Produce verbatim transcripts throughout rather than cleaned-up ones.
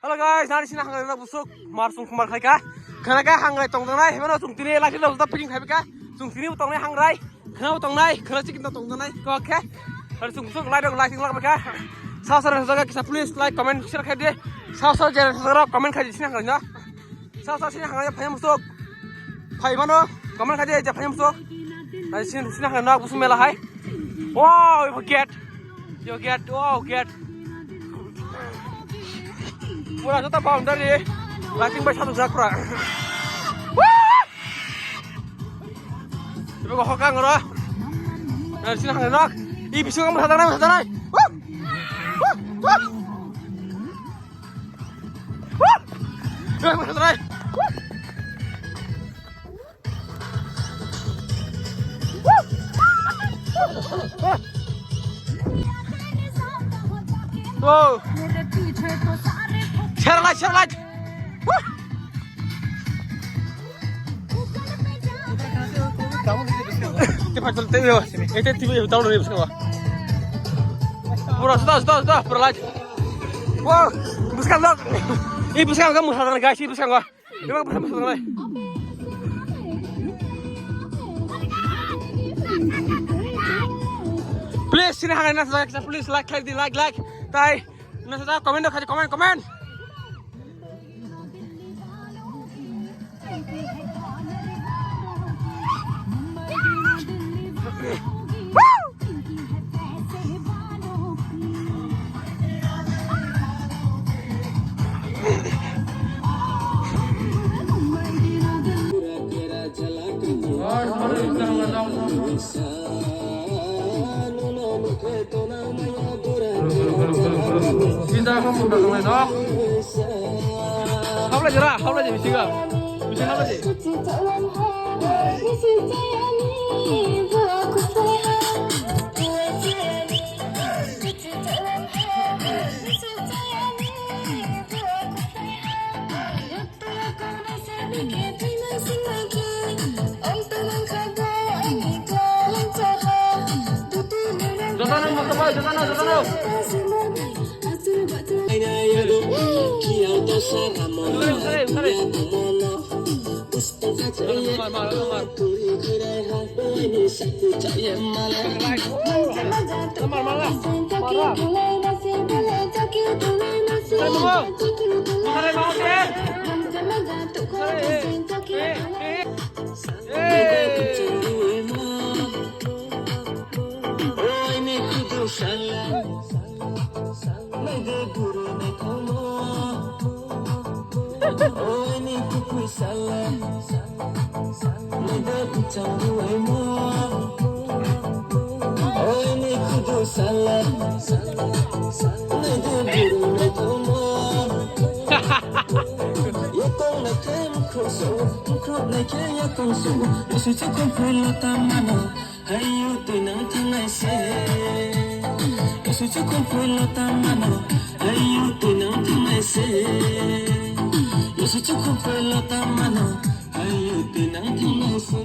Hello guys, nari sini hangrai rok busuk mar sung kumar khaika. Khana ka hangrai tong tanai, hemano sung tini laki rok ta picking khaika. Sung tini tong nai hangrai. Khana tong nai, khana chicken tong tanai. Ko khe. Hari sung busuk like rok like lak ka. Sa sa rok kisa please like comment share khai de. Sa sa jera sa rok comment khai sini hangrai na. Sa sa sini hangrai phai musuk. Phai mano comment khai de phai musuk. Nari sini sini hangrai na busuk mela hai. Wow, ibu get. Yo get, wow, get. Pura jota boundary. Lighting bai satu jak pura. Woo! Ibu ko hokang ro. Nari sini hangrai nok. I bisu kamu sadar nai, sadar nai. Woo! Woo! Woo! Woo! Ibu ko sadar nai. Woo! Wow. Share like, share like. Woo. Te pa chal te yo. Ete ti yo download ni bskango. Pura sudah, sudah, sudah, pura like. Wow, bskango. I bskango kamu sadar guys, i bskango. Please, sini hangrai nasa jak, please like, like di, like, like. Tai, nasa jak, comment dok, comment, comment. Habla jera, habla je bisi ga. Bisi habla je. Jotono moto bai, jotono, jotono. Usare, usare, usare. Mar, mar, mar. Mar, mar, mar. Mar, mar. Usare, mar, mar. Usare, eh, eh, eh. Hayu twi nang thangnai se. Kasu chukun phulo ta mano. Hayu twi nang thangnai se. Kasu chukun phulo ta mano. Hayu twi nang thangnai se.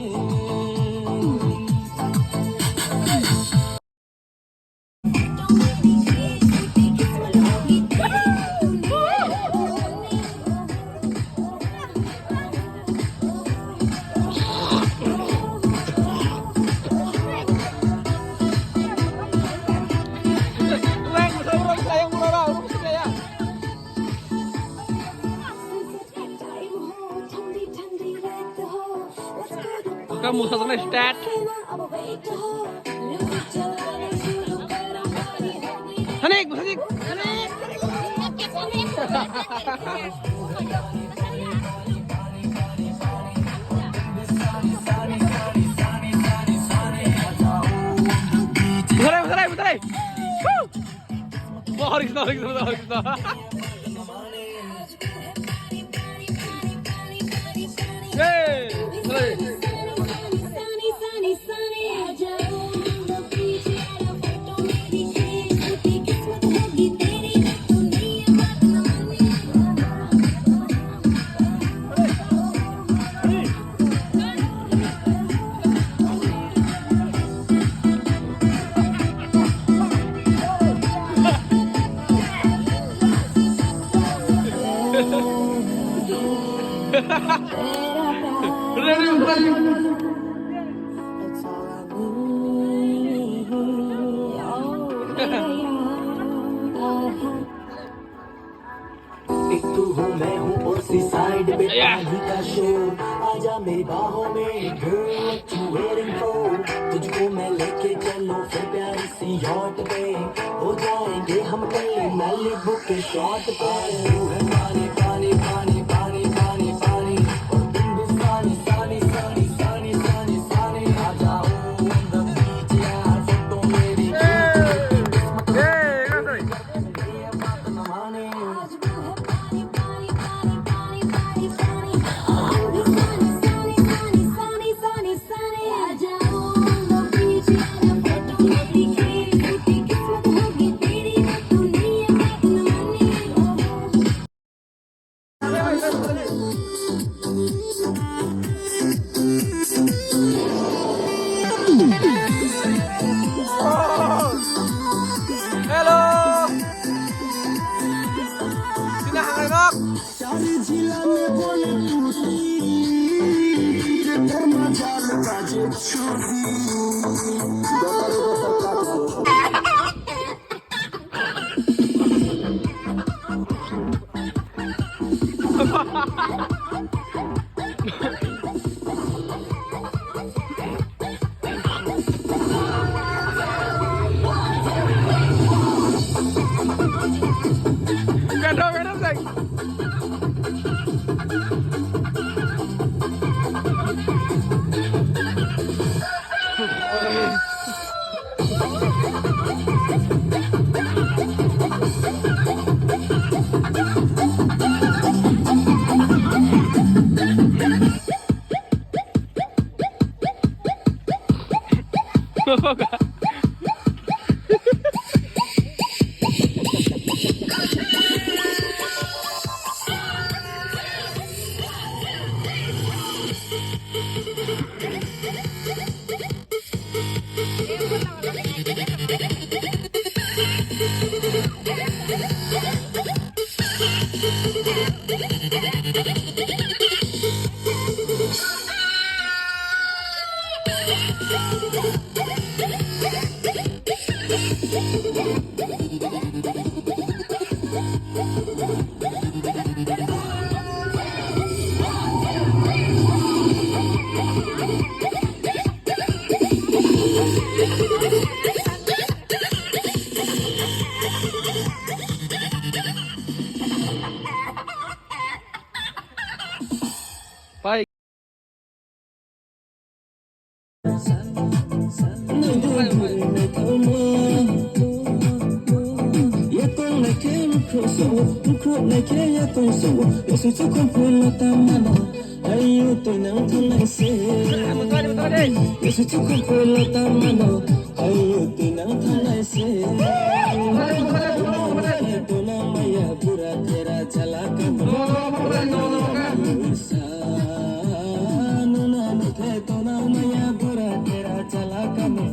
Kamu sa start. Hanik, hanik, hanik. Butharai, butharai, butharai. Woo! Hare Krishna, Hare Krishna, Hare Krishna. Hey! Hey! Ready, ready. एक तू हूँ, मैं हूँ, और सी साइड पे या। पानी का शोर। आजा मेरी बाहों में, girl, what you waiting for? तुझको मैं लेके चलूँ फिर प्यारी सी यॉट पे, हो जाएंगे हम कल मैलिबू के शॉट पे। आज व्यू है पानी, पानी, पानी, पानी, पानी, पानी, और तुम भी सानी, सानी, सानी, सानी, सानी, सानी। आ जाओ on the beach यार, फोटो मेरी खींच के किस्मत Hello. Sina hangai nok. Pai. Yakung naikhe mukhuk sabo, mukhuk naikhe yakung sabo. Yasui chukun phulo tamano, ayu tui nang thanai se. Yasui chukun phulo tamano, ayu tui nang thanai se. Tuna maya bura tera jala kamo. Nuna mukhe tuna maya bura tera jala kamo.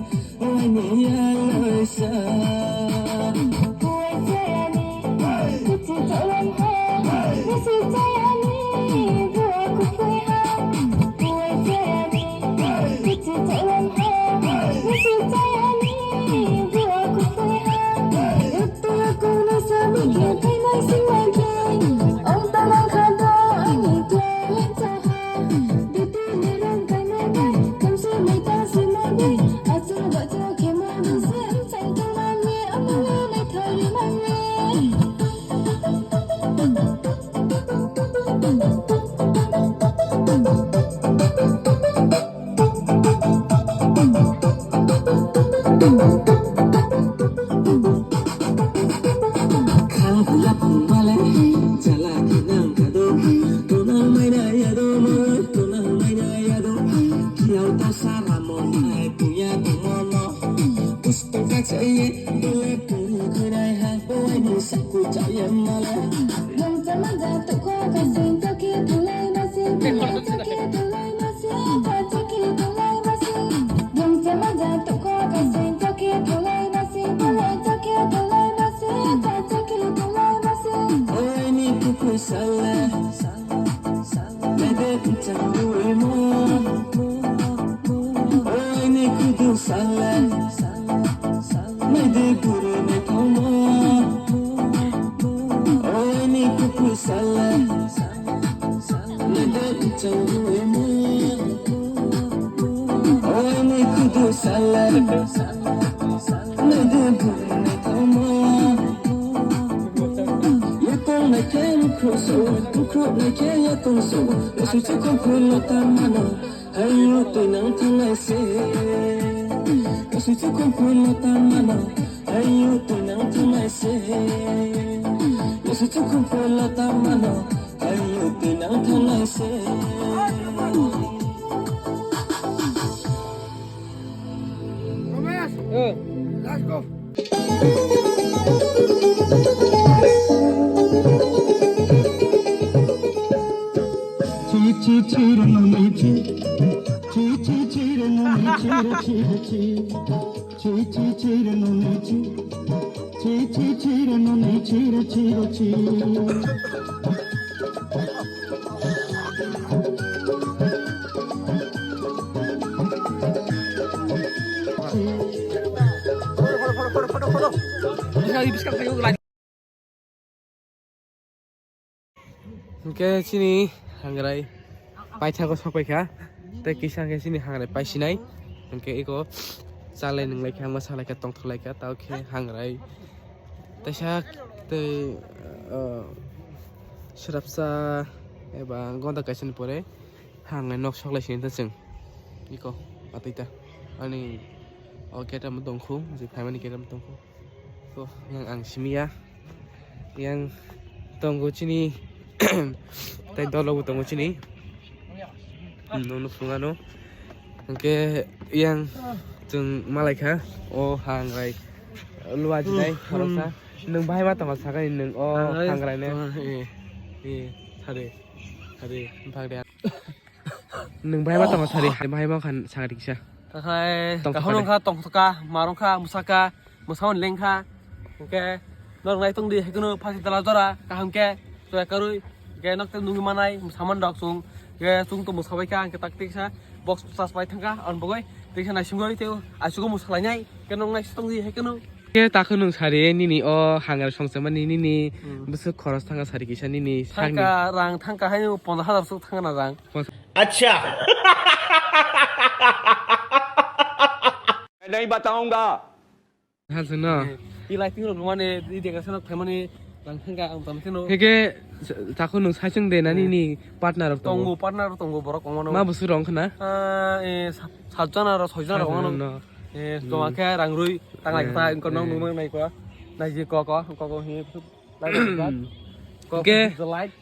Khang gula pung male, jala khinang kado, tuna maina yado mo, tuna maina yado, kiau ta sara mo nai puya tu mo no, usto ka chahiye, dile puri khurai hai, boy ni sakku chahiye male. Gam chama ja tu ko ka sin to ki tulai ma sin, tulai ma sin. Hwnkhe chini hangrai paithago sokpaikha, tei kisa hwnkhe chini hangrai paisinai, hwnkhe eko chalai nunglaikha, mwsalaikha, tongthokhlaikha, tei hwnkhe hangrai teisa tei, ah, swrapsa eba gonta kaisani pore. Hangnai nok soklai sini ta chwng. Iko, atwi ta. Ani o gate rok tongkhu, je phaimani gate rok tongkhu. Ko yang ang simi ya. Yang tongo chini. Tai dolo bo tongo chini. Hmm, nono phungano. Hwnkhe yang chwng malaikha. O hangrai. Luwa jinai khoroksa. Nwng bahai ma tongma sakani nwng o hangrai ne. Eh, eh, sare. Sare, bhag de. Nwng bahai ma tongma sari, bahai ma khan sakari kisa. Takhai, kaham wngkha, tongthokha, marwngkha, mwsakha, mwsamani lengkha. Hwnkhe norok nai tongdi, haikhe no phasi dala jora, kaham khe, toya karwi, hwnkhe nok tei nugwi manai, mwsaman rok chwng, hwnkhe chwng tong mwsabaikha, hwnkhe tak tiksa box charge pai thangkha, ani bagwi tiksa naisingwi tei aswk mwsalainai, hwnkhe norok nai tongdi, haikhe no. Khe takhuk nwng sari nini o hangar songchomani nini bwswk khoros thangkha sari kisa nini sakni. Thangkha rang thangkha haino ponchash hajar sok thangkha na rang. Acha. Nahi bataunga. Hal sino. I lighting rok mane i decoration rok thaimani rang thangkha ang tamo sino. Hege takhuk nwng saichung de nani ni partner rok tongo. Tongo, partner rok tongo borok ongmano. Ma bwswk rong khna? Ah, eh, sat jona rok soi jona rok ongmano. Eh, joma khe rang rwi tanglai kha engko nang nung nang nai kha. Nai ji ko ko ko ko hi. Hwnkhe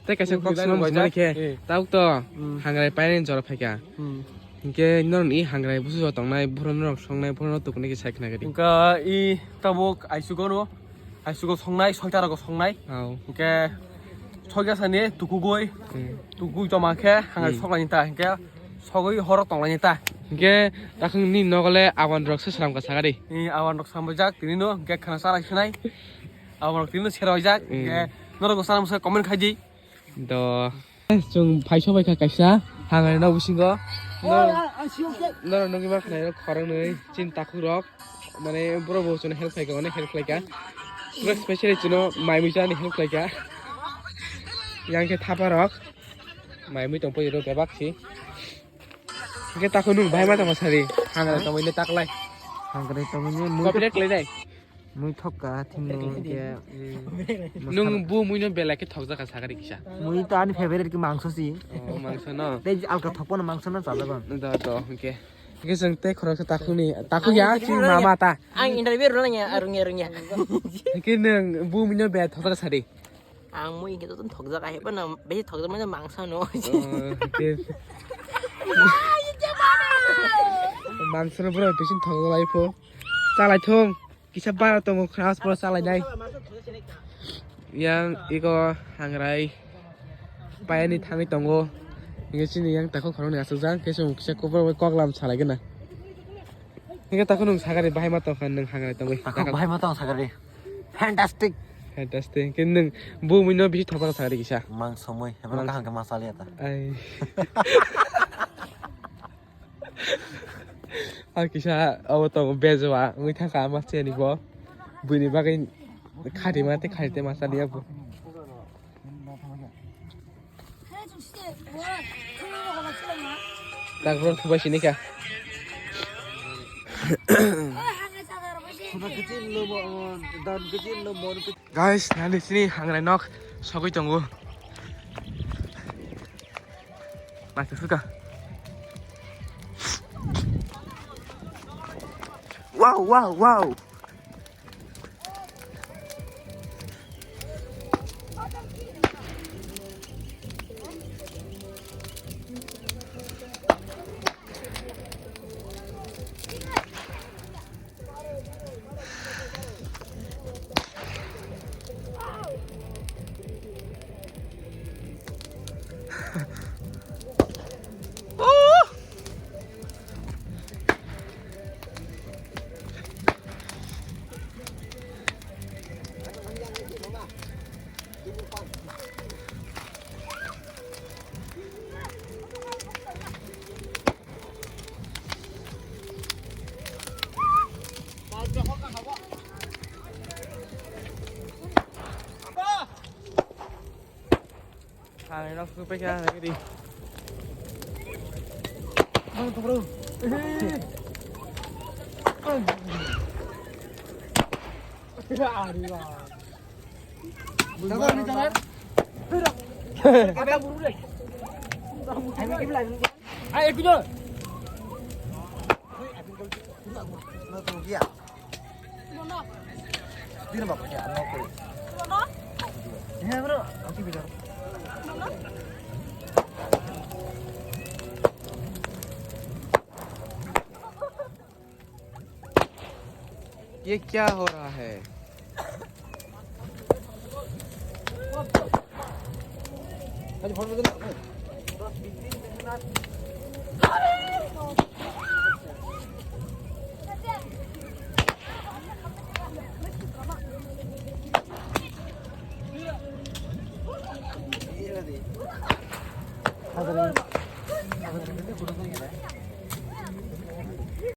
tei kaisa kok swnam bwsmani khe tabuk to hangrai painani jora phaikha. Hwnkhe norokni hangrai busu tongnai, buphuru norok songnai, buphuru norok tukunai khe sai khna khe di. Wngkha i tabuk aisugo no, aisugo songnai, soita rogo songnai. Hwnkhe soita sani tukugwi, tukugwi joma khe hangrai soklaini ta, hwnkhe sogwi horo tonglaini ta. Hwnkhe takhuk ni nogo le awan rok se swnamkha sakha di. Awan rok swnamjak tini no, hwnkhe khana chalai sinai. Abo rok tini sero jak, eh, norok sana musa comment khai di. Do. Chwng phaiso bai kha kaisa, hangai nok bisingo. Norok nugwi mankha nai khorang nwi, chini takhuk rok. Mane bro bo chwngno help khlaika, onek help khlaika. Bro specially chwngno mai mui chani help khlaika. Yang khe thapa rok. Mai mui tong pai rok bebak si. Hwnkhe takhuk nwng bahai ma tongma sari. Hangra tongmani taklai. Hangra tongmani mui copyright khlai nai. Mui thokka thingno hwnkhe. Nwng bu mui no belai khe thokjak kha sakari kisa. Mui to ani favorite khe mangso si. Oh, mangso no. Tei alka thokpano mangso no chajago. Do do hwnkhe. Hwnkhe chwng tei khoroksa takhukni takhuk ya chini mama ta. Ang interview rwna ya arung ya rung ya. Hwnkhe nwng bu mui no belai thokjak kha sari. Ang mui hwnkhe jotono thokjak, ahai phano besi thokjak mano mangsa no. Oh, hwnkhe. Mangsa no bro besi thokjak lai pho. Chalai thung. Kisa bara tongo khras pora chalai nai. Yang iko hangrai. Payani thangwi tongo. Hwnkhe chini yang takhuk khoroknwi aswkjak. Hwnkhe chwng kisa kubur bai kok lam salai gana. Hwnkhe takhuk nwng sakari bahai ma tongkha nwng hangrai tongwi. Takhuk bahai ma tong sakari. Fantastic. Fantastic. Khe nwng bumui no bisi thopra thangri kisa. Mang somoi, hema Mang kaham khe ma chaliya ta. Ai. A kisa abo tongo bejoa wngwi thangkha ama cheni bo. Buini bagwi kharima tei kharite ma chaliya bo. Takbro thubai sini kha. Guys, nani sini hangrai nok sogwi tongo. Mati suka. Wow, wow, wow. Ang nok supai kha nang di. Bang, bro. Ari, bang. Sabar, sabar. Ada buru deh. Ayo, ikut dulu. Dino ba kanya ano ko. Ini bro, aku bilang. ये क्या हो रहा है?